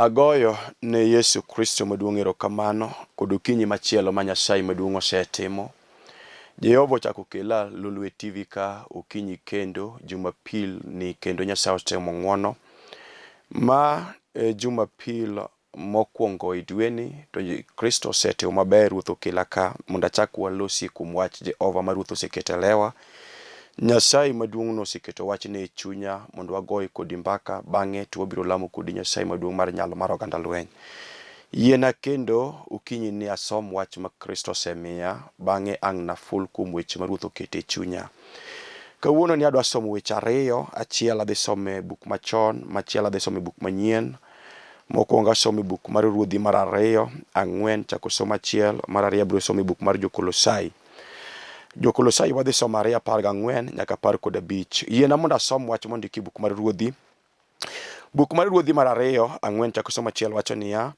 Agoyo ne Yesu Kristo maduong' erokamano kod okinyi machielo ma Nyasaye maduong' osetimo. Jehova ochako okela Lolwe TV ka okinyi kendo Jumapil ni kendo Nyasaye otimo ng'wono. Ma e Jumapil mokwongo e dweni to Kristo osetimo maber, Ruoth okela ka mondo achak walosi kuom wach Jehova ma Ruoth oseketo e lewa. Nyasaye maduong' noseketo wachne e chunya mondo wagoye kodi mbaka, bang'e to wabiro lamo kodi Nyasaye maduong' mar nyalo mar oganda lweny. Yiena kendo okinyi ni asom wach ma Kristo osemiya, bang'e ang' naful kuom weche ma Ruoth oketo e chunya. Kawuono ni adwa somo weche ariyo, achiel adhi somo e buk machon, machielo adhi somo e buk manyien. Mokwongo asomo e buk mar Ruodhi mar ariyo, ang'wen chako somo achiel, mar ariyo abiro somo e buk mar Jokolosai. Jokolosai wadhi somo ariyo 14 nyaka 15. Yiena mondo asom wach mondiki e buk mar Ruodhi. Buk mar Ruodhi mar ariyo, ang'wen chako somo achiel wacho niya,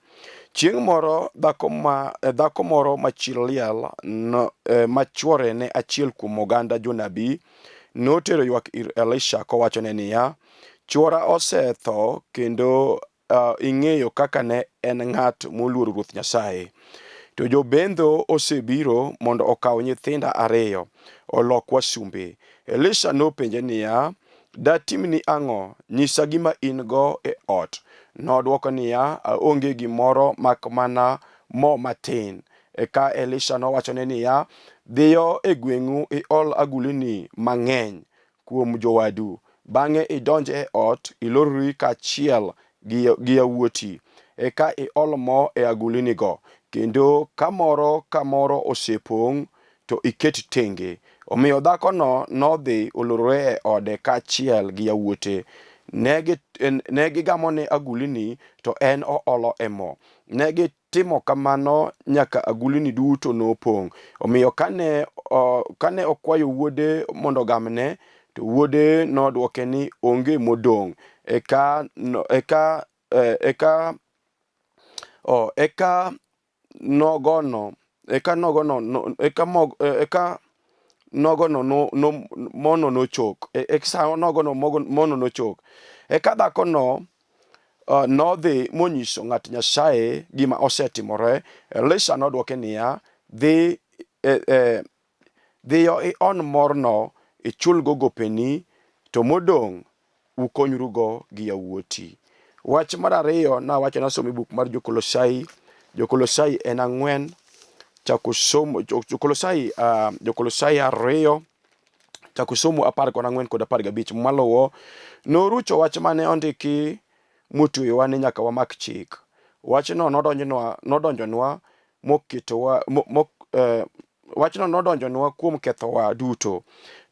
Chieng' moro dhako, ma, eh, dhako moro ma chi liel no, eh, ma chwore ne achiel kuom oganda jonabi notero ywak ir Elisha kowachone niya, Chwora osetho kendo uh, ing'eyo kaka ne en ng'at moluoro Ruoth Nyasaye. To jobendho osebiro mondo okaw nyithinda ariyo olok wasumbe. Elisha nopenje niya, Datimni ang'o? Nyisa gima in go e ot. Nodwoko niya, Aonge gimoro mak mana mo matin. Eka Elisha nowachone niya, Dhiyo e gweng'u iol agulini mang'eny kuom jowadu. Bang'e idonj e ot, ilorri kaachiel gi yawuoti. Eka iol mo e agulinigo, kendo ka moro ka moro osepong', to iket tenge. Omiyo dhakono nodhi olorore e ode kaachiel gi yawuote. Ne gigamone agulini, to en oolo e mo. Ne timo kamano nyaka agulini duto nopong'. Omiyo kane, kane okwayo wuode mondo ogamne, to wuode nodwoke ni onge modong'. Eka, no, eka, eh, eka, oh, eka nogono, eka nogono, no, eka, mog, eh, eka nogono no, no, mono nochok. E, eka nogono mono nochok. Eka dhakono nodhi monyiso ng'at Nyasaye gima osetimore. Elisha nodwoke niya, dhi eh, eh, dhiyo ion morno ichulgo gopeni, to modong' ukonyrugo gi yawuoti. Wach mar ariyo nawacho nasomo e buk mar Jokolosai. Jokolosai en ang'wen chako somo Jokolosai, Jokolosai ariyo chako somo 14 kod 15 maluwo norucho wach mane ondiki motweyowa ni nyaka wamak chik. Wachno nodonjonwa, nodonjonwa moketowa mo, mo, eh, wachno nodonjonwa kuom kethowa duto,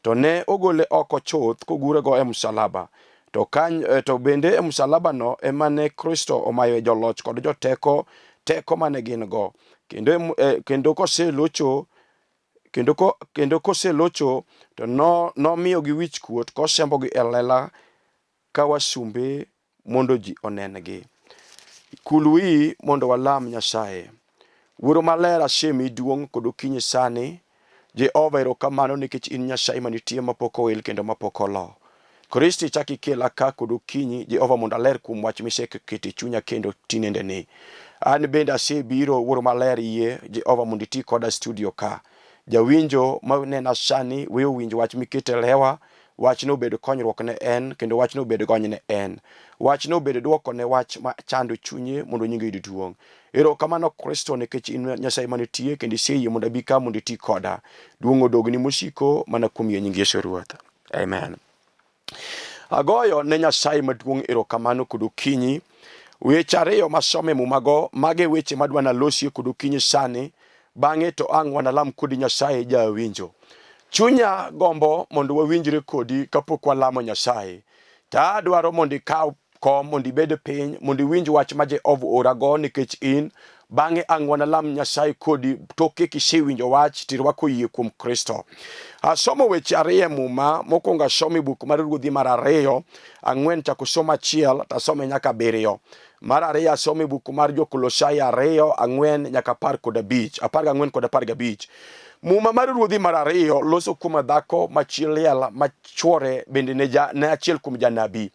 to ne ogole oko chuth kogurego e msalaba. To, kany, eh, to bende e msalabano ema ne Kristo omayoe joloch kod joteko teko mane gin go, kendo, eh, kendo koselocho Kendo, ko, kendo koselocho to no, nomiyogi wichkuot kosembogi e lela ka wasumbe mondo ji onengi. Kul wiyi mondo walam Nyasaye. Wuoro maler asemiyi duong' kod okinyi sani. Jehova erokamano nikech in Nyasaye manitie mapok oil kendo mapok olo. Kristo ichak ikela ka kod okinyi Jehova mondo aler kuom wach miseketo e chunya kendo tinendeni. An bende asebiro Wuoro Maler yie Jehova mondo iti koda studio ka. Jawinjo ma nena sani we owinj wach miketo e lewa, wachno obed konyruok ne en kendo wachno obed gony ne en. Wachno obed dwoko ne wach ma chando chunye mondo nyingi oyud duong'. Erokamano Kristo nikech in Nyasaye manitie kendo iseyie mondo abi ka mondo iti koda. Duong' odogni mosiko mana kuom yie nying Yesu Ruoth. Amen. Agoyo ne Nyasaye maduong' erokamano kod okinyi. Weche ariyo masomo e Mumago, mage weche madwa nalosie kod okinyi sani, bang'e to ang' wanalam kodi Nyasaye jawinjo. Chunya gombo mondo wawinjre kodi kapok walamo Nyasaye. To adwaro mondo ikaw kom mondo ibed piny mondo iwinj wach ma Jehova orago nikech in. Bang'e ang' wanalam Nyasaye kodi toke kisewinjo wach tirwako yie kuom Kristo. Asomo weche ariyo e Muma, mokwongo asomo e buk mar Ruodhi mar ariyo, ang'wen chako somo achiel to asome nyaka abiriyo. Mar ariyo asomo e buk mar Jokolosai ariyo, ang'wen nyaka 15, 14 kod 15. Muma mar Ruodhi mar ariyo loso kuom dhako ma chi liel ma chwore bende ne, ja, ne achiel kuom janabi.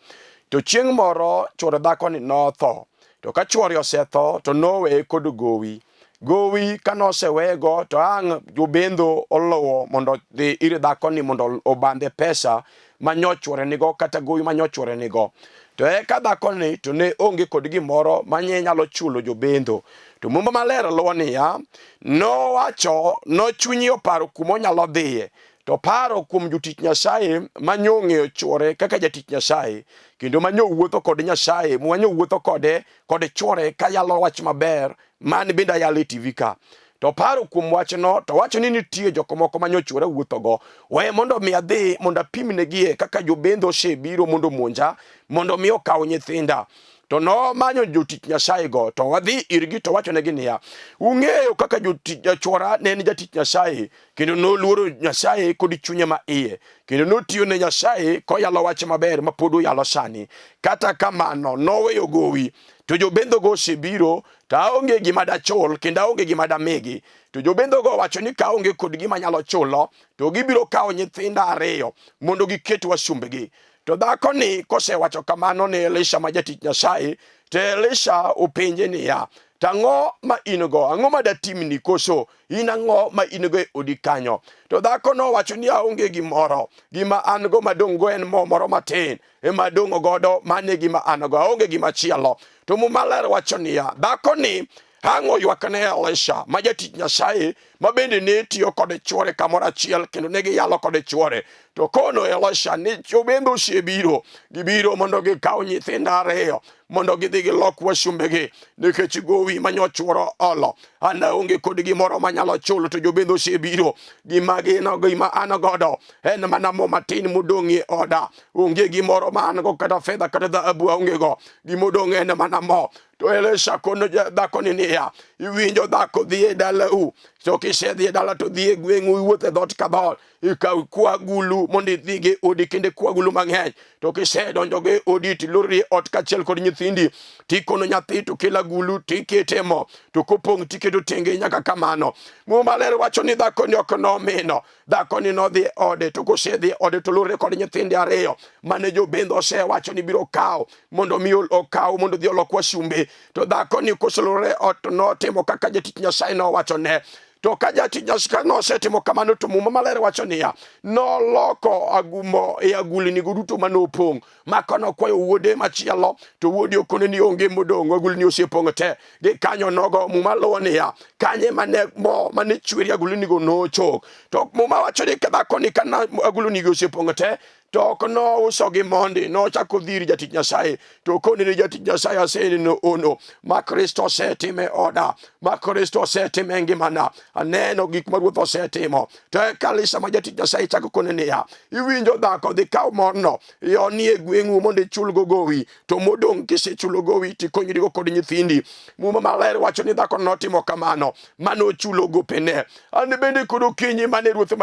To chieng' moro chwor dhakoni notho. To ka chwore osetho to noweye kod gowi. Gowi ka nosewego to ang' jobendho oluwo mondo dhi ir dhakoni mondo obandhe pesa ma nyochwore nigo kata gowi ma nyochwore nigo. To eka dhakoni to ne onge kod gimoro ma ne nyalo chulo jobendho. To Muma Maler luwo niya, nowacho, nochunye oparo kuma onyalo dhiye. To paro kuom jotich Nyasaye ma nyong'eyo chwore kaka jatich Nyasaye, kendo ma nyowuotho kod Nyasaye, ma nyowuotho kode kod chwore ka yalo wach maber, man bende ayalo e TV ka. To paro kuom wachno, to wacho ni nitie jok moko ma nyochwore wuothogo. We mondo mi adhi mondo apimnegie kaka jobendho osebiro mondo omonja, mondo mi okaw nyithinda. To nomanyo jotich Nyasaye go, to wadhi irgi to wachonegi niya, ung'eyo kaka jotich chwora ne en jatich Nyasaye, kendo noluoro Nyasaye kod chunye ma iye, kendo notiyo ne Nyasaye koyalo wach maber ma pod oyalo sani. Kata kamano, noweyo gowi, to jobendhogo osebiro, to aonge gima dachul, kendo aonge gima damigi. To jobendhogo owacho ni ka aonge kod gima anyalo chulo, to gibiro kawo nyithinda ariyo mondo giket wasumbgi. To dhakoni kosewacho kamano ne Elisha ma jatich Nyasaye, to Elisha openje niya, to ang'o ma in go? Ang'o ma datimni? Koso in ang'o ma in go e odi kanyo? To dhako nowacho ni aonge gimoro, gima an go madong' go en mo moro matin ema adong' godo, mano e gima an go, aonge gima chielo. To Muma ler wacho niya, dhakoni ang' oywak ne Elisha ma jatich Nyasaye ma bende ne tiyo kod chwore kamoro achiel kendo ne giyalo kod chwore. To kono Elisha ni jobembe osebiro, gibiro mondo gikaw nyithinda ariyo mondo gidhi gilok wasumbegi nikech gowi ma nyochworo olo. An aonge kod gimoro manyalo chulo to jobembe osebiro. Gima gin gima an godo en mana mo matin modong' e oda. Onge gimoro ma an go kata fedha kata dhahabu aonge go. Gimodong' en mana mo. To Elisha kono dhakoni niya, iwinjo dhako dhi e dalau, to kisedhi e dala to dhi e gweng'u iwuoth e dhoot ka dhoot, ikaw kwa agulu mondo idhigo e odi kendo ikwa agulu mang'eny. To kisedonjo go e odi tilorri e ot kaachiel kod nyithindi, tikono nyathi to kel agulu tikete mo, to kopong' tiketo tenge nyaka kamano. Muma Maler wacho ni dhakoni ok nomino. Dhakoni nodhi e ode, to kosedhi e ode to lurre kod nyithinde ariyo mane jobendho osewacho ni biro kawo mondo mi okaw mondo odhi olok wasumbe. To dhakoni koselurre e ot to notimo kaka jatich Nyasaye nowachone. To ka jatich Nyasaye nosetimo kamano to Muma Maler wacho niya, noloko agumo e agulnigo duto mane opong'. Mako nokwayo wuode machielo to wuode okone ni onge modong', agulni osepong' te. Gi kanyo nogo Muma luwo niya, kanye mane mo mane chweri agulnigo nochok. To Muma wacho ni dhakoni ka agulnigo osepong' te, to ok nousogi mondi, nochako dhi ir jatich Nyasaye to okone ni jatich Nyasaye aseneno ono ma Kristo osetimo e oda, ma Kristo osetimo e ngimana, aneno gik ma Ruoth osetimo. To eka Elisha ma jatich Nyasaye chako kone niya, iwinjo dhako, dhi kaw morno ioni e gweng'u mondo ichulgo gowi, to modong' kisechulo gowi tikonyrigo kod nyithindi. Muma Maler wacho ni dhako notimo kamano, mane ochulo gopene. An bende kod okinyi mane Ruoth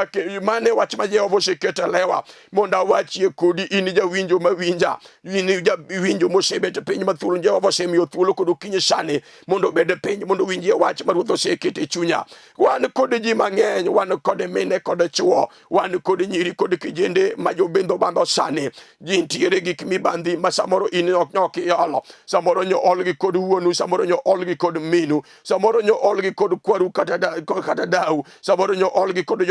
mane wach ma Jehova oseketo e lewa mondo awachie kodi, in jawinjo mawinja, in jawinjo mosebet piny ma thuolo Jehova osemiyo thuolo kod okinyi sani mondo obed piny mondo owinjie wach ma Ruoth oseketo e chunya. Wan kod ji mang'eny, wan kod mine kod chwo, wan kod nyiri kod kijende ma jobendho bandho sani. Ji ntiere gik mibandhi ma samoro in ok ok iolo, samoro nyo olgi kod wuonu, samoro nyo olgi kod minu, samoro nyo olgi kod kwaru kata, da, kata dau, samoro nyo olgi kod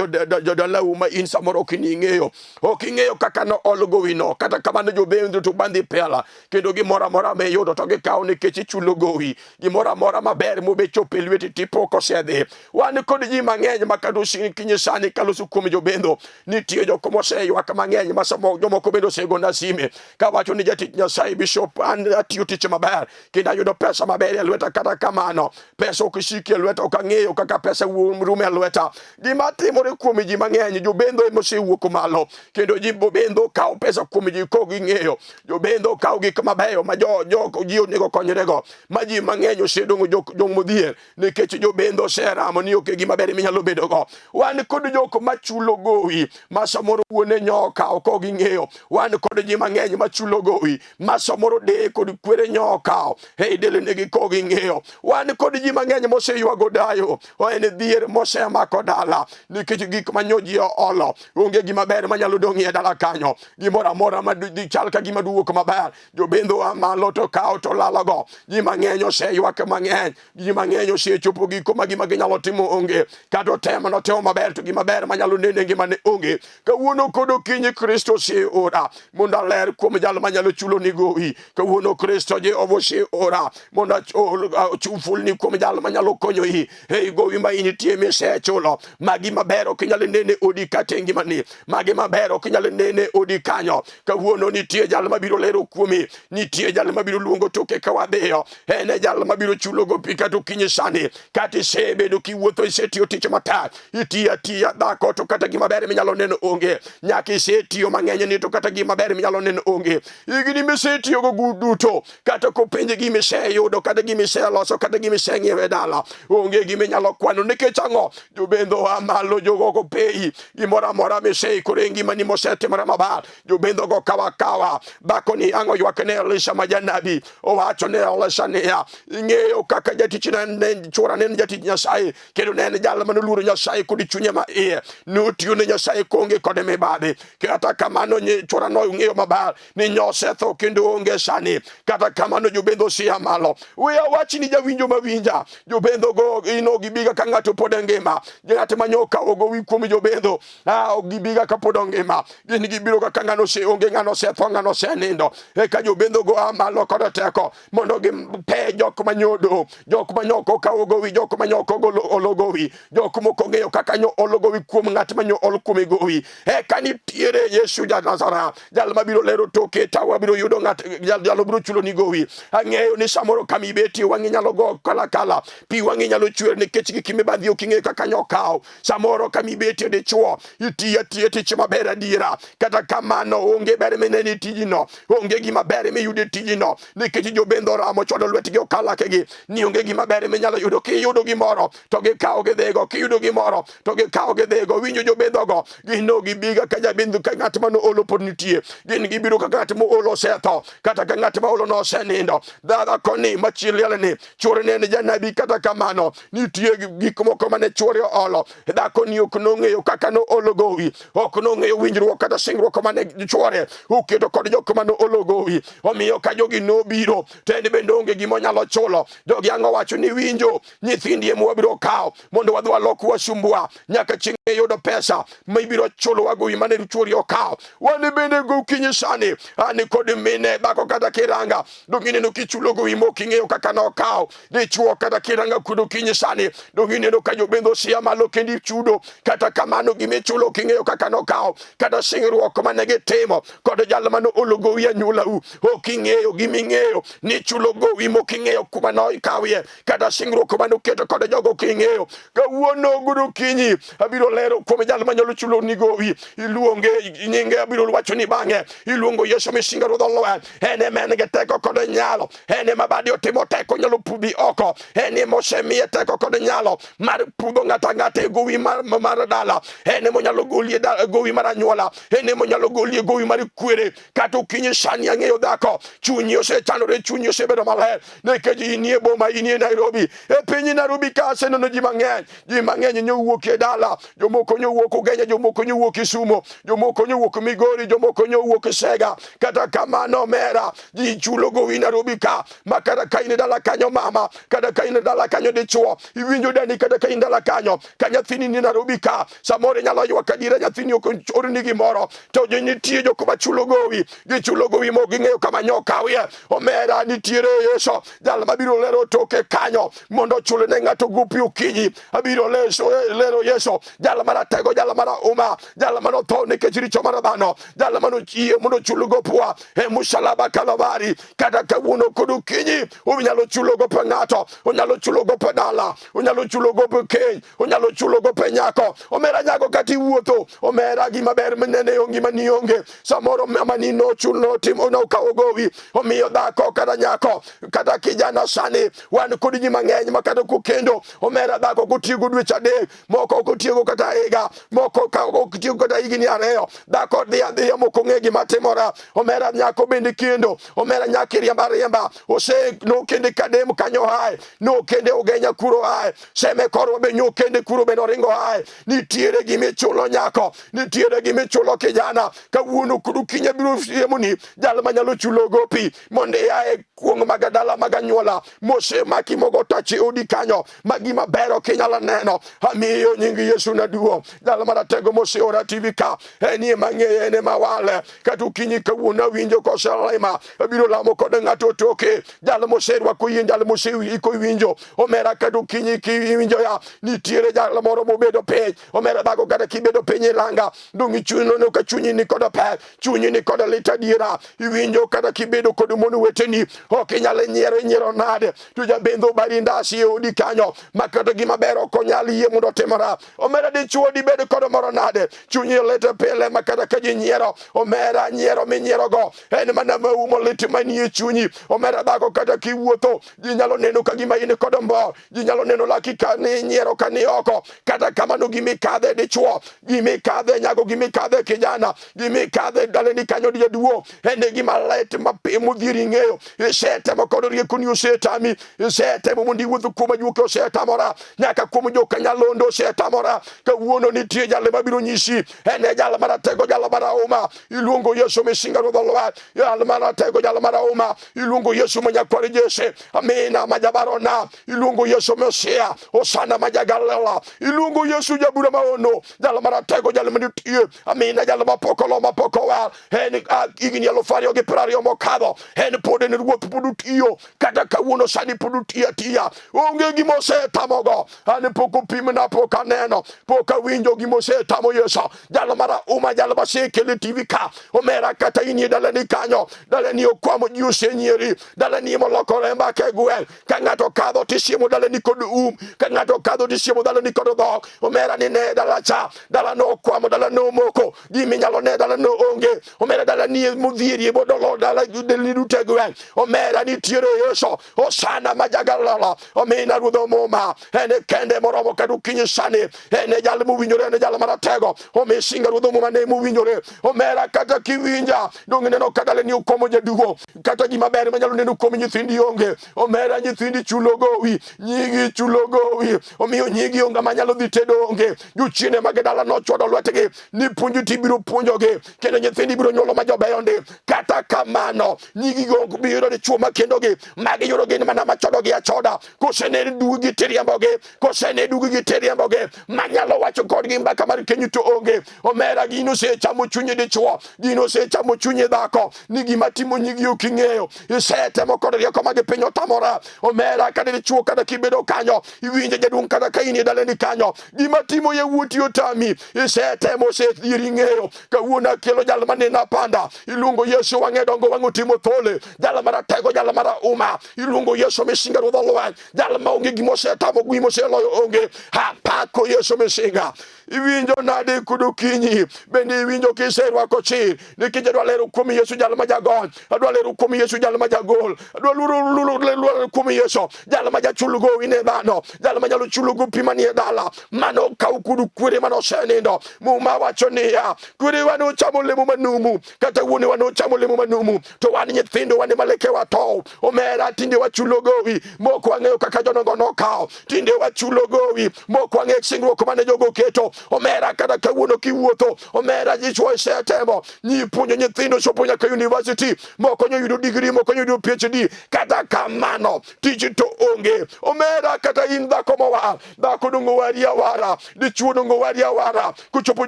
jodalau ma in samoro ok ing'eyo, ok ing'eyo kaka no ol gowino. Kata kamano jobendho to bandhi pela, kendo gimoro amora ma iyudo to gikawo nikech ichulo gowi. Gimoro amora maber mobechopo e lweti tipo kosedhi. Wan kod ji mang'eny ma kata okinyi sani kaloso kuom jobendho, nitie jok moseywak mang'eny ma samo jomoko bende osegona sime kawacho ni jatich Nyasaye Bishop, an atiyo tich maber kendo ayudo pesa maber e lweta. Kata kamano pesa ok siki e lweta, ok ang'eyo kaka pesa rumo e lweta. Gima timore kuom ji mang'eny, jobendho ema osewuok malo kendo ji bendho kawo pesa kuom ji kok ging'eyo. Jobendho kawo gik mabeyo ma jo, jo, ji onego konyrego, ma ji mang'eny osedong' jok modhier nikech jobendho oseramo ni ok gima ber minyalo bedogo. Wan kod jok machulo gowi ma samoro wuone nyo okawo kok ging'eyo. Wan kod ji mang'eny machulo gowi ma samoro deye kod kwere nyo okawo ei delnegi kok ging'eyo. Wan kod ji mang'eny moseywago dayo, en dhier mosemako dala nikech gik ma nyo ji oolo. Onge gima ber manyalo dong' e dala ka. kanyo gimoro amora ma chal ka gima duwuok maber jobendho a malo to kawo to lalogo ji mang'eny oseywak mang'eny ji mang'eny osechopo giko ma gima ginyalo timo onge kata otemo notimo maber to gima ber manyalo neno e ngimane onge kawuono kod okinyi kristo oseora mondo aler kuom jal manyalo chulo ni gowi kawuono kristo jehova oseora mondo achufulni kuom jal manyalo konyoi ei gowi ma initie misechulo magi maber ok inyal nene odi kata e ngimani magi maber ok inyal nene odi kanyo kawuono nitie jal mabiro lero kuomi nitie jal mabiro luongo toke ka wadhiyo en e jal mabiro chulo gopi kata okinyi sani kata isebedo kiwuotho isetiyo tich matek itiyo atiya dhako to kata gima ber minyalo neno onge nyaka isetiyo mang'eny ni to kata gima ber minyalo neno onge higni misetiyogo duto kata kopenje gima iseyudo kata gima iseloso kata gima iseng'iewo e dala onge gima inyalo kwano nikech ang'o jobendho a malo jogogo peyi gimoro amora miseikore e ngimani mosetimore maber jobendhogo kawa kawa dhakoni ang' oywak ne Elisha ma janabi owacho ne Elisha niya ing'eyo kaka jatichna ne chwora ne en jatich Nyasaye kendo ne en jal mane oluoro Nyasaye kod chunye ma iye notiyo ne Nyasaye koonge kod mibadhi kata kamano chwora nong'eyo maber ni nyosetho kendo onge sani kata kamano jobendho osia malo we awach ni jawinjo mawinja jobendho go ino gibiga ka ng'ato pod ngima ng'at ma nyo okawo gowi kuom jobendho ah, ok gibiga ka pod ongima gin gibiro kaka ng'ano ose onge ng'ano osetho ng'ano osenindo eka jobendho go a malo kod teko mondo gipe jok manyodo jok manyoko okawo gowi jok manyoko olo gowi jok moko ong'eyo kaka nyo olo gowi kuom ng'at manyo ol kuome gowi eka nitiere Yesu ja Nazareth jal mabiro lero toke ta wabiro yudo ng'at jal, jal obiro chulo ni gowi ang'eyo ni samoro kama ibetie wang'i nyalo go kala kala pi wang'i nyalo chwer nikech gik mibadhi ok ing'eyo kaka nyo kaw samoro kama ibetie dichuo itiyo atiya tich maber adiera kata kamano onge ber mineno e tijino onge gima ber miyudo e tijino nikech jobendho oramo chwado lwetgi okalakegi ni onge gima ber minyalo yudo kiyudo gimoro to gikawo gidhigo kiyudo gimoro to gikawo gidhigo winjo jobendhogo gin no gibiga ka jabendho ka ng'at mane olo pod nitie gin gibiro ka ng'at moolo osetho kata ka ng'at ma olo no osenindo dhako ni machiel ni chuore ne en janabi kata kamano nitie gik moko mane chuore oolo dhako ni ok nong'eyo kaka noolo gowi ok nong'eyo winjruok kata singruok mane chuore oketo kod jok mane olo gowi omiyo ka jogi nobiro to en bende onge gima onyalo chulo jogi ang' owacho ni winjo nyithindi ema wabiro kawo mondo wadhi walok wasumbwa nyaka chieng' iyudo pesa ma ibiro chulowa gowi mane chuori okawo wan bende gokinyi sani ani kod mine dhako kata kiranga donge ineno kichulo gowi mok ing'eyo kaka nokawo dichuo kata kiranga kod okinyi sani donge ineno ka jobendho sia malo kendo ichudo kata kamano gima ichulo ok ing'eyo kaka nokawo kata singruok mane gitimo kod jal mane olo gowi anyuolau ok ing'eyo gima ing'eyo ni ichulo gowi mok ing'eyo kuma nokawie kata singruok mane oketo kod jogo ok ing'eyo kawuono gokinyi abiro lero kuom jal manyalo chulo ni gowi iluonge nyinge abiro wacho ni bang'e iluongo Yesu misinga ruodh olweny en ema en gi teko kod nyalo en ema badi otimo teko nyalo pudhi oko en ema osemiye teko kod nyalo mar pudho ng'ato ang'ata e gowi mar, mar dala en ema onyalo golie gowi mar anyuola en ema onyalo golie gowi mar kwere kata okinyi sani ang'eyo dhako chunyi osechandore chunyi osebedo maler nikech inie boma inie Nairobi e piny Nairobi ka aseneno ji mang'eny ji mang'eny nyowuok e dala jomoko nyowuok Ugenya jomoko nyowuok Kisumo jomoko nyowuok Migori jomoko nyowuok Sega kata kamano mera ji chulo gowi Nairobi ka ma kata ka in e dala kanyo mama kata ka in e dala kanyo dichuo iwinjo dani kata ka in dala kanyo ka nyathini ni Nairobi ka samoro inyalo ywak adiera nyathini ok orni gimoro to nitie jok ma chulo gowi gichulo gowi mok ging'eyo kama nyokawie omera nitiere Yesu jal mabiro lero toke kanyo mondo ochul ne ng'ato gopi okinyi abiro lero Yesu jal maratego jal marahuma jal manotho nikech richo mar dhano jal manochie mondo ochul gopwa e musalaba Kalvari kata kawuono kod okinyi onyalo chulo gope ng'ato onyalo chulo gope dala onyalo chulo gope keny onyalo chulo gope nyako omera nyako kata iwuotho omera gima ber minene yo ngimani onge samoro mamani nochul notimo nokawo gowi omiyo dhako kata nyako kata kijana sani wan kod ji mang'eny ma kata kokendo omera dhako kotieko dweche adek moko ok otieko kata higa moko ka ok otieko kata higni ariyo dhako dhi adhiya mok ong'e gima timore omera nyako bende kendo omera nyako iriemba riemba ose nokende kadem kanyo hae nokende ugenya kuro hae seme korwa be nyokende kuro bende oringo hae nitiere gima ichulo nyako nitiere gima ichulo kijana. kijana, kawuono kod okinyi abiro siemoni jal manyalo chulo gopi mondo ia e kuong' mag dala mag anyuola mosemaki mogo tach e odi kanyo ma gima ber ok inyal neno. Amiyo nying Yesu na duong', jal maratego moseora TV ka, en ema ng'eye, en ema wale. Kata okinyi kawuono awinjo koselima, abiro lamo kod ng'ato toke, jal moserwako yie, jal moseiko winjo omera. Kata okinyi kiwinjo ya nitiere jal moro mobedo piny omera dhako, kata kibedo piny e langa dong' ichunno ka chunyi ni kod pek, chunyi ni kod lit adiera. Iwinjo kata kibedo kod mon weteni ok inyal nyiero, inyiero nade to jabendho bari ndasi e odi kanyo ma kata gima ber ok onyal yie mondo otimora. Omera dichuo dibed kod moro nade, chunyi lit pile ma kata ka ji nyiero omera, nyiero minyierogo en mana maumo lit manie chunyi. Omera dhako, kata kiwuotho ji nyalo neno ka gima in kod mor, ji nyalo neno laki ka ni nyiero ka ni oko. Kata kamano gimikadhe dichuo, gimikadhe nyago, gimikadhe kijana, gimikadhe daleni kanyo jaduong' en gima lit ma modhieri ng'eyo. Isetemo kod riekoni osetami, isetemo mondo iwuoth kuom ajuoke osetamora, nyaka kuom jokanyalondo osetamora. Kawuono nitie jal mabiro nyisi, en e jal maratego, jal marahuma, iluongo Yesu misinga ruodh olwar, jal maratego, jal marahuma, iluongo Yesu ma nyakwar Jesse, amina ma jabarona, iluongo Yesu Mesia, Osana ma Jagalela, iluongo Yesu jabura maono, jal maratego, jal manitie, amina, jal mapok olo, mapok owal. En higni 2020 mokadho, en pod en ruoth, pod otiyo kata kawuono sani pod otiyo atiya, onge gima osetamogo. An pok opimna, pok aneno, pok awinjo gima osetamo Yesu, jal marahuma, jal masekele TV ka. Omera, kata inie dalani kanyo, dalani okwamo, ji osenyieri, dalani molokore mbaka e gweng', ka ng'ato kadho tisiemo dalani kod um, ka ng'ato kadho tisiemo dalani kod dhok. Omera ni ne dalacha, dalano okwamo, dalano omoko, giminyalo ne dalano onge. Omera, dalani modhierie modolo dala dalani duto e gweng'. Omera, nitiere Yesu Osana ma Jagalala, omina ruodh omuma, en kende moromo kata okinyi sani, en e jal mowinjore, en e jal maratego, omisinga ruodh omuma ne mowinjore. Omera, kata kiwinja dong' ineno ka dalani okomo jaduo, kata gima ber manyalo neno kuom nyithindi onge. Omera, nyithindi chulo gowi, nyigi chulo gowi, omiyo nyigi onge manyalo dhi tedo onge. Jochiende mag dala nochwado lwetgi ni puonjo tibiro puonjogi kendo nyithindi biro nyuolo ma jobeyo ndi. Kata kamano nyigigo ok bi yudo dichuo ma kendogi, magi yudo gin mana machodogi achoda, kosene dugi tiriembogi, kosene dugi tiriembogi, manyalo wacho kodgi mbaka mar keny to onge. Omera, gino osechamo chunyi dichuo, gino osechamo chunyi dhako, ni gima timo nyigi ok ing'eyo, isetemo kod rieko mag piny otamora. Omera, kata dichuo, kata kibedo kanyo iwinjo jaduong', kata ka in e dalani kanyo gima timo yawuoti otami, isetemo, osedhieri ng'eyo. Kawuono akelo jal maneno apanda, iluongo Yesu wang'e dongo wang'e otimo thole, jal maratego, jal marahuma, iluongo Yesu misinga ruodh olweny, jal maonge gima osetamo, gima oseloyo onge. Apako Yesu misinga. Iwinjo nade kod okinyi? Bende iwinjo kiserwako chir? Nikech adwa lero kuom Yesu jal ma jagony, adwa lero kuom Yesu jal ma jagol, adwa lero kuom Yesu jal ma jachul gowi ne dhano, jal ma nyalo chulo gopi manie dala mano kaw kudu kwere mane osenindo. Muma wacho niya, kwerewa nochamo olemo manumu, kata wuonewa nochamo olemo manumu, to wan nyithindo wan ema lekewa tow. Omera, tinde wachulo gowi mok wang'eyo kaka jodongo nokawo, tinde wachulo gowi mok wang'eyo singruok mane jogo keto. Omera, kata kawuono kiwuotho, omera, jichwo isetemo nyi puonjo nyithindo chopo nyaka university, moko nyoyudo degree, moko nyoyudo PhD, kata kamano tich to onge. Omera, kata in dhako mowar, dhako dongo wari awara, dichuo dongo wari awara, kochopo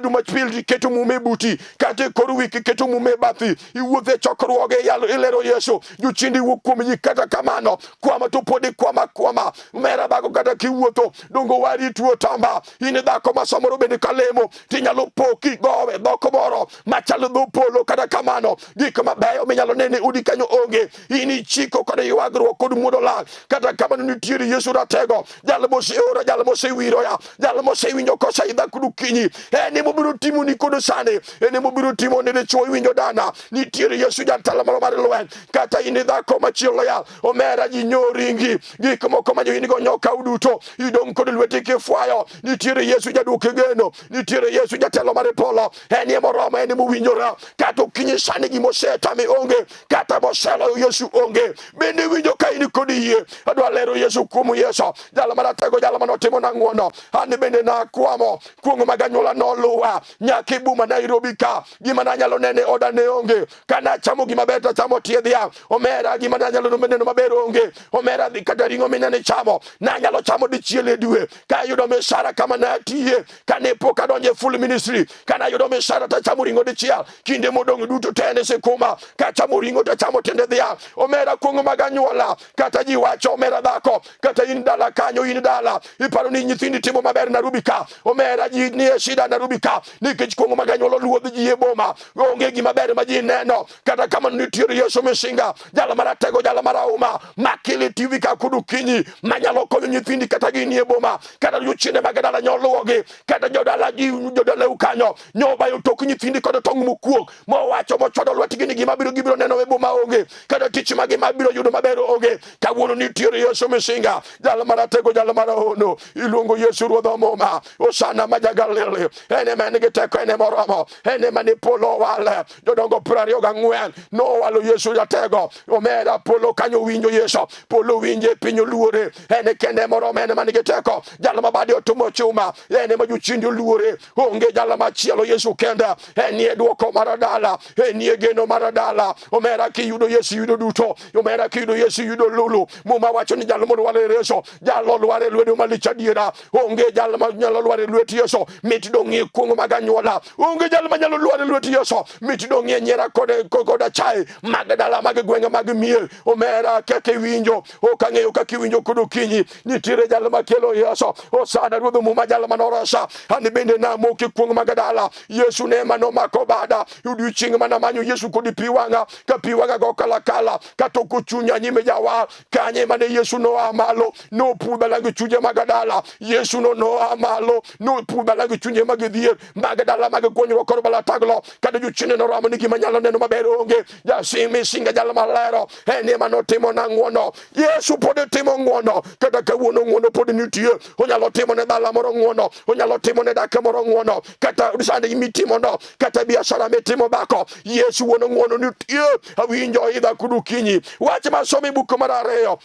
Jumapil iketo mume buti, kata e kor wik iketo mume e bathi, iwuotho e chokruoge, iyalo, ilero Yesu, jochiende wuok kuom ji, kata kamano kwama to pod ikwama kwama. Omera dhako, kata kiwuotho dongo wari tuo tamba, in dhako ma samoro bende kalemo tinyalo po kigowe dhok moro machalo dho polo, kata kamano gik mabeyo minyalo nene udi kanyo onge, in ichiko kod ywagruok kod muodo lak. Kata kamano nitiere Yesu ratego, jal moseora, jal mosewiroya, jal mosewinjo koseidha kod okinyi, en emobiro timoni kod sani, en emobiro timo ne dichuo. Iwinjo dana, nitiere Yesu jatelo moro mar lweny. Kata in dhako machielo ya omera, ji nyoringi gik moko ma jo in go nyokaw duto, idong' kod lweti kifwayo, nitiere Yesu jaduok geno. geno. Nitiere Yesu jatelo mar polo, en e moromo, en e mowinjore. Kata okinyi sani gima osetami onge, kata moseloyo Yesu onge. Bende iwinjo ka in kod yie? Adwa lero Yesu kuom Yesu, jal maratego, jal manotimo na ng'wono. An bende nakwamo, kuong'o mag anyuola noluwa nyaka e boma Nairobi ka. Gima nanyalo neno e oda ne onge. Ka nachamo gima ber to achamo tie dhiang'. Omera gima nanyalo neno maber onge. Omera dhi kata ring'o minene chamo nanyalo chamo dichiel e dwe. Ka ayudo misara kama natiye, kane pok adonjo e full ministry, ka nayudo misara to achamo ring'o dichiel. Kinde modong' duto te en sikuma. Kachamo ring'o to achamo tiende dhiang'. Omera kuong'o mag anyuola, kata ji wacho omera dhako, kata in dala kanyo, in dala iparo ni nyithindi timo maber Nairobi ka. Omera ji nie shida Nairobi ka nikech kuong'o mag anyuola oluwo ji e boma. Onge gima ber ma ji neno. Kata kamano nitiere Yesu Misinga, jal maratego, jal marahuma, makele TV ka kod okinyi, manyalo konyo nyithindi kata ginie boma, kata jochiende mag dala nyoluwogi, kata jodala ji jodalau kanyo nyobayo tok nyithindi kod tong' mokuok mowacho mochwado lwetgi ni gima biro gibiro neno e boma onge, kata tich ma gima biro yudo maber onge. Kawuono nitiere Yesu Misinga, jal maratego, jal marahono. Iluongo Yesu Ruodh Omuma, Hosana ma ja-Galili. En ema en gi teko, en ema oromo, en ema ni polo owale. Jodongo 24 nowalo Yesu jatego. Omera polo kanyo winjo Yesu, polo winje, piny oluore. En kende ema oromo, en ema nigi teko, jal ma bade otumo chuma, en ema jochiende oluore. Onge jal machielo, Yesu kende. En e dwoko mar dala, en e geno mar dala. Omera kiyudo Yesu yudo duto. Omera kiyudo Yesu yudo lulu. Muma wacho ni jal molwar e Yesu, jal olwar e lwedo malich adiera. Onge jal manyalo lwar e lwet Yesu mit dong'ie kuong'o mag anyuola. Onge jal manyalo lwar e lwet Yesu mit dong'ie nyiera kod achaye mag dala, mag gwenge, mag mier. Omera kaka iwinjo, ok ang'eyo kaka iwinjo kod okinyi. Nitiere jal makelo Yesu, Hosana Ruodh Muma, jal manoresa. An bende namoki kuong' mag dala. Yesu ne ema nomako bada odiochieng' manamanyo Yesu kod pi wang'a, ka pi wang'a go kalakala katoko chunya nyime jawar. Kanye mane Yesu noa malo nopudha lang chunje mag dala. Yesu no noa malo nopudha lang chunje mag dhier mag dala, mag konyruok kod balataglo. Kata jochiende noramo ni gima nyalo neno maber onge. Jasimi singa jal malero, en ema notimo na ng'wono. Yesu pod timo ng'wono kata kawuono, ng'wono pod nitie. Onyalo timo ne dala moro ng'wono, onyalo timo ne dak moro ng'wono, kata sani mitimono, kata biashara mitimo bako. Yesu wuono ng'wono nitie. Awinjo idha kod okinyi wach masomo e buk mar 2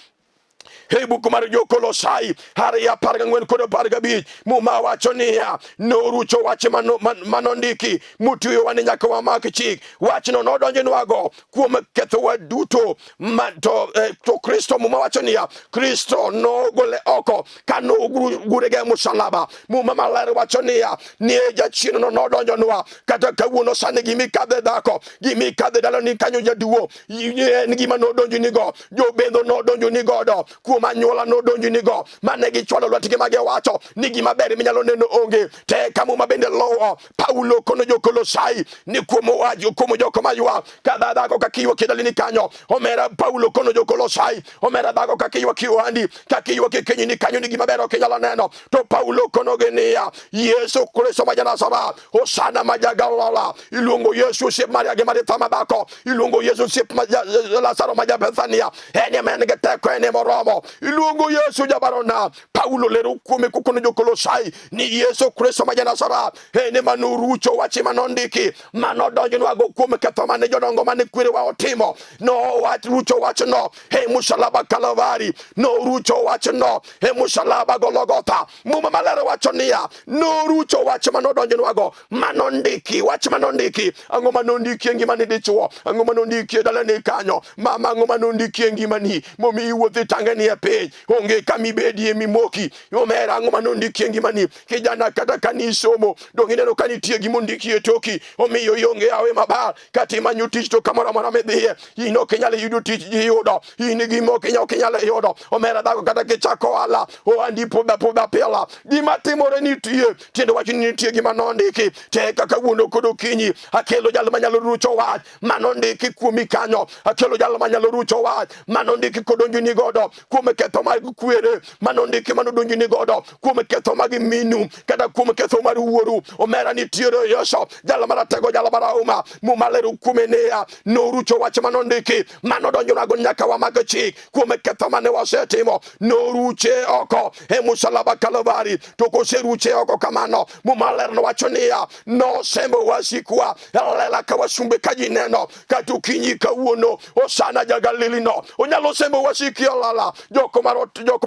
e buk mar Jo-Kolosai 2:14 kod 15. Muma wacho niya, norucho wach manondiki motuyowa ni nyaka wamak chik. Wachno nodonjonwago kuom kethowa duto ma, to Kristo, Muma wacho niya, Kristo nogole oko ka nogure e musalaba. Muma maler wacho niya, ni jachien no nodonjonwa. Kata kawuono sani gimikadhe dhako, gimikadhe dalani kanyo jaduo, en gima nodonjonigo. Jobendho nodonjoni godo kuom anyuola, nodonjonigo mane gichwalo lwetgi ma giwacho ni gima ber minyalo neno onge te. Ka Muma bende luwo Paulo kono Jo-Kolosai ni kuom wach kuom joko maywak ka dhako kaka iywak e dalani kanyo. Omera Paulo kono Jo-Kolosai, omera dhako kaka iywak e ohandi, kaka iywak e kenyini kanyo ni gima ber ok inyalo neno, to Paulo konogi niya, Yesu Kristo ma ja-Nazareth, Hosana ma ja-Galila. Iluongo Yesu osiep Maria gi Maritha madhako, iluongo Yesu osiep Lazaro ma ja-Bethania. En ema en gi teko, en ema oromo. Iluongo Yesu jabarona. Paulo lero kuome kokono Jo-Kolosai ni Yesu Kristo ma ja-Nazareth en ema norucho wach manondiki manodonjonwago kuom ketho mane jodongo mane kwerewa otimo. Norucho wachno e musalaba Kalvari, norucho wachno e musalaba Golgotha. Muma maler wacho niya, norucho wach manodonjonwago manondiki, wach manondiki. Ang'o manondiki e ngimani dichuo? Ang'o manondiki e dalani kanyo mama? Ang'o manondiki e ngimani momiyo iwuotho itangeni e piny, onge kamibedie mimoki? Omera, ang'o manondiki e ngimani kijana? Kata kanisomo dong ineno ka nitie gimondiki e toki omiyo ionge awe mabar. Kata imanyo tich to kamoro amora midhiye in ok inyal yudo tich, ji yudo, in gima ok inyal yudo. Omera dhako, kata kichako ohala, ohandi pudha pudha pila, gima timore nitie tiende wach ni nitie gima nondiki te. Kaka wuono kod okinyi akelo jal manyalo rucho wach manondiki kuomi kanyo, akelo jal manyalo rucho wach manondiki kodonjoni godo. kuom ketho mag kwere manondiki manodonjini godo kuom ketho mag minu kata kuom ketho mar wuoru. Omera nitiere Yesu jal maratego jal marahuma. Muma lero kuome niya, norucho wach manondiki manodonjonago nyaka wamak chik kuom ketho mane wasetimo, noruche oko e musalaba Kalvari. To koseruche oko kamano, Muma ler nowacho niya, nosembo wasikwa e lela ka wasumbe ka ji neno. Kata okinyi kawuono, Hosana ja-Galili-no onyalo sembo wasiki e lela. Jok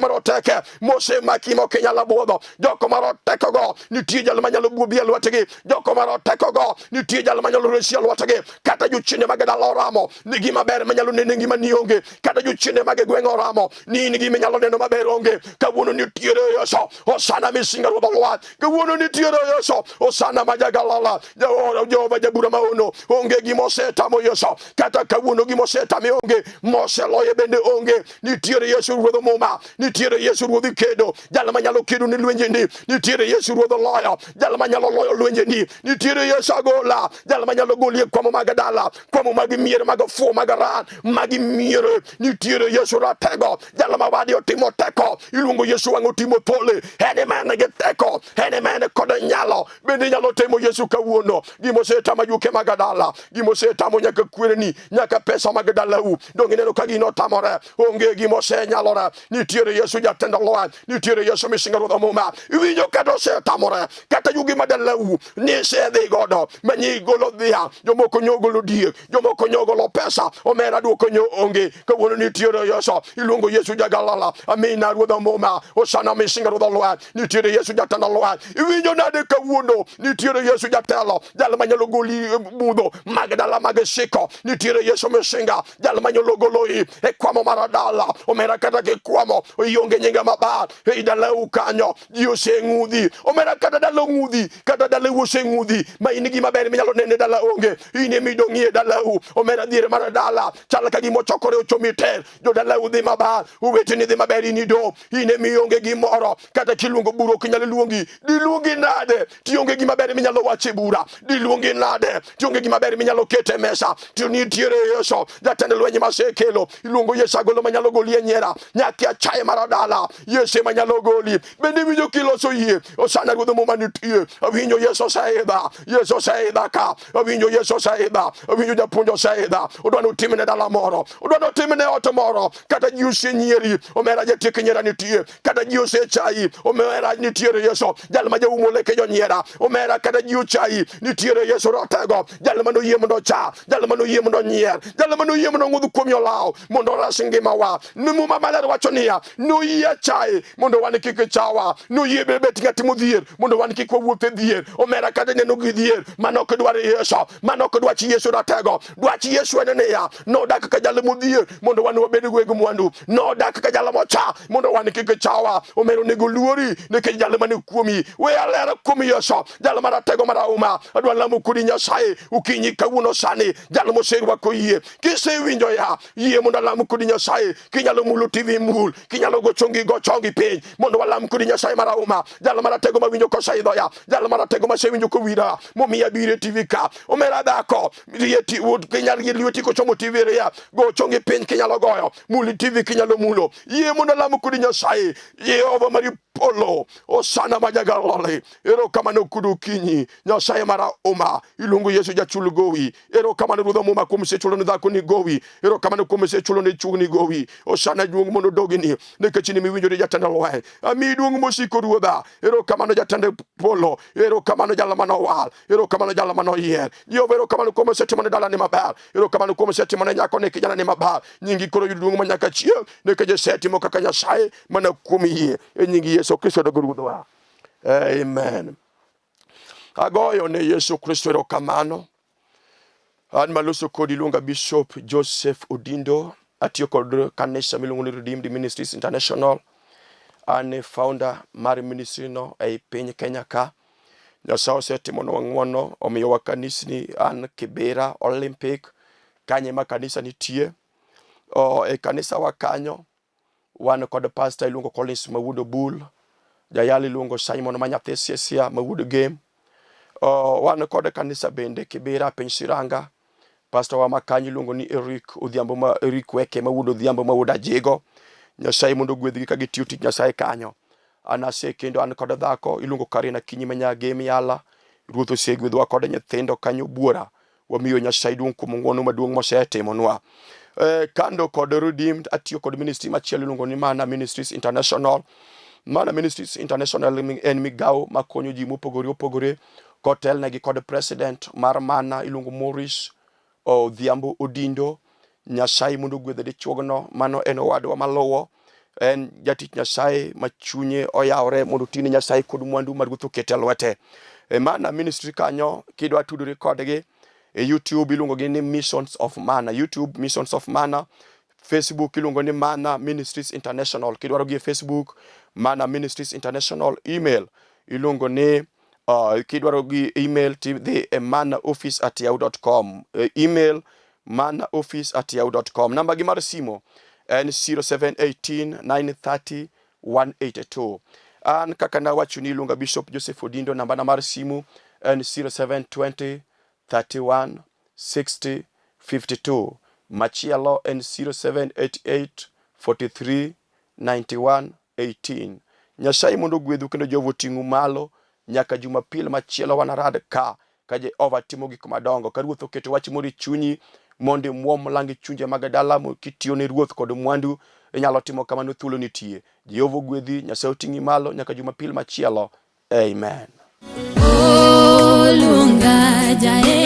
maroteke mosemaki ma ok inyal buodho, jok marotekogo nitie jal manyalo buodhi e lwetgi, jok marotekogo nitie jal manyalo resi e lwetgi. Kata jochiende mag dala oramo ni gima ber manyalo neno e ngimani onge, kata jochiende mag gweng' oramo ni in gima inyalo neno maber onge. Kawuono nitiere Yesu, Hosana misinga ruodh olwar. Kawuono nitiere Yesu, Hosana ma Jagalala, Jehova jabura maono. Onge gima osetamo Yesu, kata kawuono gima osetame onge, moseloye bende onge. Nitiere Yesu ruodh muma, nitiere Yesu ruodh kedo, jal manyalo kedo ni lwenjeni. Nitiere Yesu ruodh loyo, jal manyalo loyo lwenjeni. Nitiere Yesu agola, jal manyalo goli e kwamo mag dala, kwamo mag mier, mag fuo, mag ran, mag mier. Nitiere Yesu ratego, jal ma wadi otimo teko, iluongo Yesu wang' otimo thole. En ema en gi teko, en ema en kod nyalo. Bende inyalo temo Yesu kawuono, gima osetamo ajuoke mag dala, gima osetamo nyaka kwereni, nyaka pesa mag dalau, donge ineno ka gino otamore? Onge gima osenyalore. Nitiere Yesu jatend lweny, nitiere Yesu misinga ruodh muma. Iwinjo kata osetamore, kata yugi ma dalau nisedhi godo manyi golo dhiang', jomoko nyogolo diek, jomoko nyogolo pesa, omera duoko nyo onge. Kawuono nitiere Yesu, iluongo Yesu jagalala, amina ruodh muma, Hosana misinga ruodh lweny. Nitiere Yesu jatend lweny. Iwinjo nade kawuono? Nitiere Yesu jatelo, jal manyalo goli budho mag dala mag siko. Nitiere Yesu misinga, jal manyalo goloi e kwamo mar dala. Omera kata kikwamo ionge nyinga maber ei dalau kanyo, ji oseng'udhi. Omera kata dala ong'udhi, kata dalau oseng'udhi, ma in gima ber minyalo nene dala onge, in ema idong'ie dalau. Omera dhier mar dala chal ka gima ochokore ochomi ter. Jodalau dhi maber, oweteni dhi maber, in idong', in ema ionge gimoro. Kata kiluongo bura ok inyal luongi, diluongi nade tionge gima ber minyalo wacho e bura? Diluongi nade tionge gima ber minyalo keto e mesa? To nitiere Yesu jatend lweny masekelo, iluongo Yesu agolo manyalo goli e nyiera, nyaka achaye mar dala, Yesu ema nyalo goli. Bende iwinjo kiloso yie? Osana ruodh muma nitie. Awinjo Yesu oseidha, Yesu oseidha ka. Awinjo Yesu oseidha, awinjo japuonj oseidha. Odwa ni otimne dala moro, odwa ni otimne ot moro. Kata ji osenyieri, omera jatiek nyiera nitie. Kata ji osechayi, omera nitiere Yesu jal ma jaumo leke jonyiera. Omera kata ji ochayi, nitiere Yesu ratego, jal mane oyie mondo ocha, jal mane oyie mondo onyier, jal mane oyie mondo ong'udh kuom olaw mondo ores ngimawa. Ni Muma maler wacho niya, noyie chaye mondo wan kik chawa, noyie bet ng'at modhier mondo wan kik wawuoth e dhier. Omera kata neno gi dhier, mano ok dwar Yesu, mano ok dwach Yesu ratego. Dwach Yesu en niya, nodak ka jal modhier mondo wan wabed weg mwandu, nodak ka jal mocha mondo wan kik chawa. Omera onego luori nikech jal mane kuomi. We alera kuom Yesu, jal maratego marahuma. Adwa lamo kodi Nyasaye okinyi kawuono sani, jal moserwako yie. Kisewinjo ya yie mondo alam kodi Nyasaye. Kinyalo mulo TV mul, kinyalo go chongi go chongi piny mondo walam kodi Nyasaye marahuma, jal maratego mawinjo koseidho ya, jal maratego masewinjo kowira momiya biro e TV ka. Omera dhako, rieti kinyal gi lweti kochomo TV ria, go chongi piny kinyalo goyo, mul TV kinyalo mulo. Yie mondo alam kodi Nyasaye, Jehova mari polo, Hosana ma Jagalili. Erokamano kudu okinyi, Nyasaye marahuma, iluongo Yesu jachul gowi. Erokamano Ruodh Muma kuom sechulo ne dhako ni gowi. Erokamano kuom sechulo ne chuog ni gowi. Hosana duong' mondo odogni, nikech in miwinjori jatend lweny. Amiyi duong' mosiko Ruodha. Erokamano jatend polo. Erokamano jal manowal. Erokamano jal manoyier. Jehova erokamano kuom osetimo ne dalani maber. Erokamano kuom osetimo ne nyako ne kijana ni maber. Nyingi koro yud duong' manyaka chieng' nikech isetimo kaka Nyasaye mana kuom yie e nying Yesu Kristo dogo Ruodhwa. Amen. Agoyo ne Yesu Kristo erokamano. An maloso kodi iluonga Bishop Joseph Odindo. Atiyo kod kanisa miluongo ni Redeemed Ministries International. An e founder mar ministry no ei piny Kenya ka. Nyasaye osetimonwa ng'wono, omiyowa kanisni an Kibera Olympic, kanyo ema kanisa nitie. O, e kanisa wa kanyo wan kod pastor iluongo Collins ma wuod Obul, jayalo iluongo Simon ma nyathi Siesia ma wuod Gem. O, wan kod kanisa bende Kibera piny Siranga, pastor wa ma kanyo iluongo ni Eric Odhiambo ma Eric Weke ma wuod Odhiambo ma wuod Ajigo. Nyasaye mondo ogwedhgi ka gitiyo tich Nyasaye kanyo. An asekendo an kod dhako iluongo Karina Akinyi ma Nyagem Yala. Ruoth osegwedhowa kod nyithindo kanyo buora. Wamiyo Nyasaye duong' kuom ng'wono maduong' mosetimonwa. Eh, kando kod Redeemed atiyo kod ministry machielo iluongo ni Mana Ministries International. Mana Ministries International en migawo makonyo ji mopogore opogore kotelnegi kod president mar Mana iluongo Maurice Odhiambo Odindo. Nyasaye mondo ogwedhe dichuogno, mano en owadwa maluwo, en jatich Nyasaye ma chunye oyawore mondo oti ne Nyasaye kod mwandu ma Ruoth oketo e lwete. E Mana Ministry kanyo kidwa tudori kodgi e YouTube iluongo gi ni Missions of Mana, YouTube Missions of Mana, Facebook iluongo ni Mana Ministries International, kidwaro gi e Facebook Mana Ministries International, email iluongo ni kidwaro gi email tidhi e manaoffice@yahoo.com. Email manaoffice@yahoo.com. Namba gi mar simo en 0718 930 182. An kaka nawacho ni iluonga Bishop Joseph Odindo, nambana mar simu en 0720 31 60 52. Machielo en 0788 43 91 18. Nyasaye mondo ogwedhu kendo Jehova oting'u malo nyaka Jumapil machielo wanarad ka ka Jehova timo gik madongo. Ka Ruoth oketo wach moro e chunyi mondo imuom lang chunje mag dala kitiyo ne Ruoth kod mwandu, inyalo timo kamano thuolo nitie. Jehova ogwedhi, Nyasaye oting'i malo nyaka Jumapil machielo. Amen. Oluonga jae.